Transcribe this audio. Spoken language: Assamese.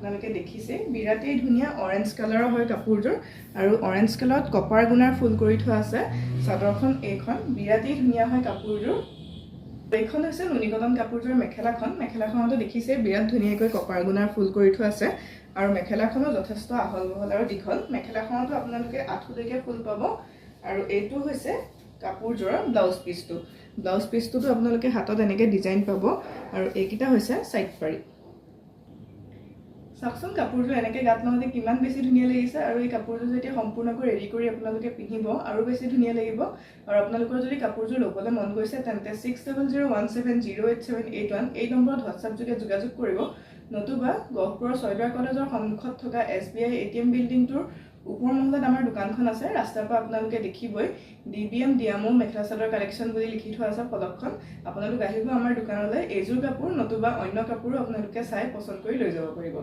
আপোনালোকে দেখিছে, বিৰাটেই ধুনীয়া অৰেঞ্জ কালাৰৰ হয় কাপোৰযোৰ আৰু অৰেঞ্জ কালাৰত কপাৰ গুণাৰ ফুল কৰি থোৱা আছে। চাদৰখন এইখন, বিৰাটেই ধুনীয়া হয় কাপোৰযোৰ। এইখন হৈছে নুনি কটন কাপোৰযোৰ মেখেলাখন। মেখেলাখনতো দেখিছে, বিৰাট ধুনীয়াকৈ কপাৰ গুণাৰ ফুল কৰি থোৱা আছে আৰু মেখেলাখনো যথেষ্ট আহল বহল আৰু দীঘল। মেখেলাখনতো আপোনালোকে আঁঠুলৈকে ফুল পাব। আৰু এইটো হৈছে কাপোৰযোৰৰ ব্লাউজ পিচটো। ব্লাউজ পিচটোতো আপোনালোকে হাতত এনেকৈ ডিজাইন পাব আৰু এইকেইটা হৈছে চাইড পাৰি। চাওকচোন, কাপোৰযোৰ এনেকৈ গাত লওঁতে কিমান বেছি ধুনীয়া লাগিছে। আৰু এই কাপোৰযোৰ যেতিয়া সম্পূৰ্ণকৈ ৰেডি কৰি আপোনালোকে পিন্ধিব, আৰু বেছি ধুনীয়া লাগিব। আৰু আপোনালোকৰ যদি কাপোৰযোৰ ল'বলৈ মন গৈছে, তেন্তে 6001708781 এই নম্বৰত হোৱাটছআপ যোগে যোগাযোগ কৰিব, নতুবা গহপুৰৰ ছয়দুৱাৰ কলেজৰ সন্মুখত থকা এছবিআই এটিএম বিল্ডিংটোৰ ওপৰ মহলাত আমাৰ দোকানখন আছে। ৰাস্তাৰ পৰা আপোনালোকে দেখিবই, ডিবিএম ডিয়ামো মেখেলা চাদৰ কালেকশ্যন বুলি লিখি থোৱা আছে ফলকখন। আপোনালোক আহিব আমাৰ দোকানলৈ। এইযোৰ কাপোৰ নতুবা অন্য কাপোৰো আপোনালোকে চাই পচন্দ কৰি লৈ যাব পাৰিব।